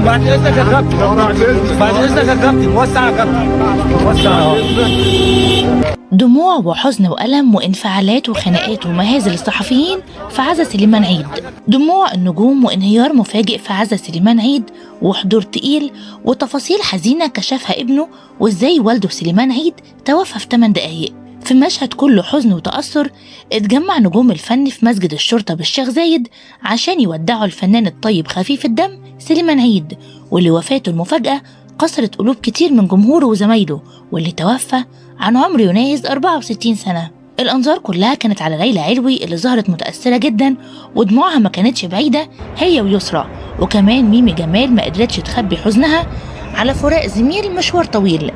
بعد اذنك يا كابتن، بعد اذنك يا كابتن، وسع يا كابتن، وسع. دموع وحزن وألم وانفعالات وخناقات ومهازل الصحفيين في عزا سليمان عيد. دموع النجوم وانهيار مفاجئ في عزا سليمان عيد، وحضور تقيل وتفاصيل حزينة كشفها ابنه، وازاي والده سليمان عيد توفى في 8 دقايق. في مشهد كله حزن وتأثر اتجمع نجوم الفن في مسجد الشرطة بالشيخ زايد عشان يودعوا الفنان الطيب خفيف الدم سليمان عيد، واللي وفاته المفاجأة كسرت قلوب كتير من جمهوره وزمايله، واللي توفى عن عمر يناهز 64 سنة. الأنظار كلها كانت على ليلى علوي اللي ظهرت متأثرة جدا ودموعها ما كانتش بعيدة هي ويسرى، وكمان ميمي جمال ما قدرتش تخبي حزنها على فراق زميل مشوار طويل.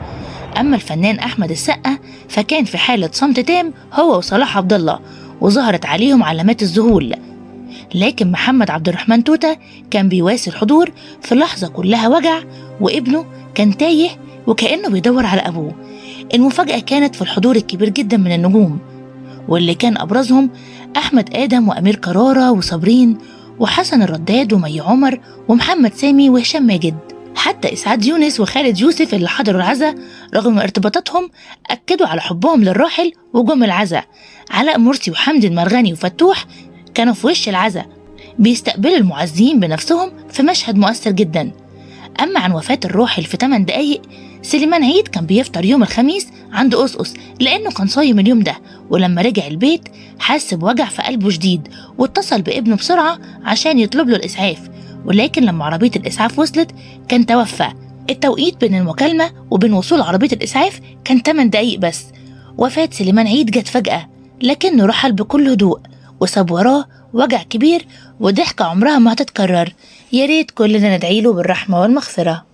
أما الفنان أحمد السقا فكان في حالة صمت تام هو وصلاح عبد الله، وظهرت عليهم علامات الذهول. لكن محمد عبد الرحمن توتة كان بيواسي الحضور في لحظة كلها وجع، وابنه كان تايه وكأنه بيدور على أبوه. المفاجأة كانت في الحضور الكبير جدا من النجوم، واللي كان أبرزهم أحمد آدم وأمير كرارة وصابرين وحسن الرداد ومي عمر ومحمد سامي وهشام ماجد. حتى إسعاد يونس وخالد يوسف اللي حضروا العزاء رغم ارتباطاتهم أكدوا على حبهم للراحل وجم العزاء. علاء مرسي وحمدي المرغني وفتوح كانوا في وش العزاء بيستقبلوا المعزين بنفسهم في مشهد مؤثر جدا. أما عن وفاة الراحل في 8 دقايق، سليمان عيد كان بيفطر يوم الخميس عند قصقص لأنه كان صايم اليوم ده، ولما رجع البيت حس بوجع في قلبه شديد واتصل بابنه بسرعة عشان يطلب له الإسعاف، ولكن لما عربية الإسعاف وصلت كان توفى. التوقيت بين المكالمة وبين وصول عربية الإسعاف كان 8 دقايق بس. وفاة سليمان عيد جت فجأة، لكنه رحل بكل هدوء وساب وراه وجع كبير وضحكة عمرها ما هتتكرر. يا ريت كلنا ندعيله بالرحمة والمغفرة.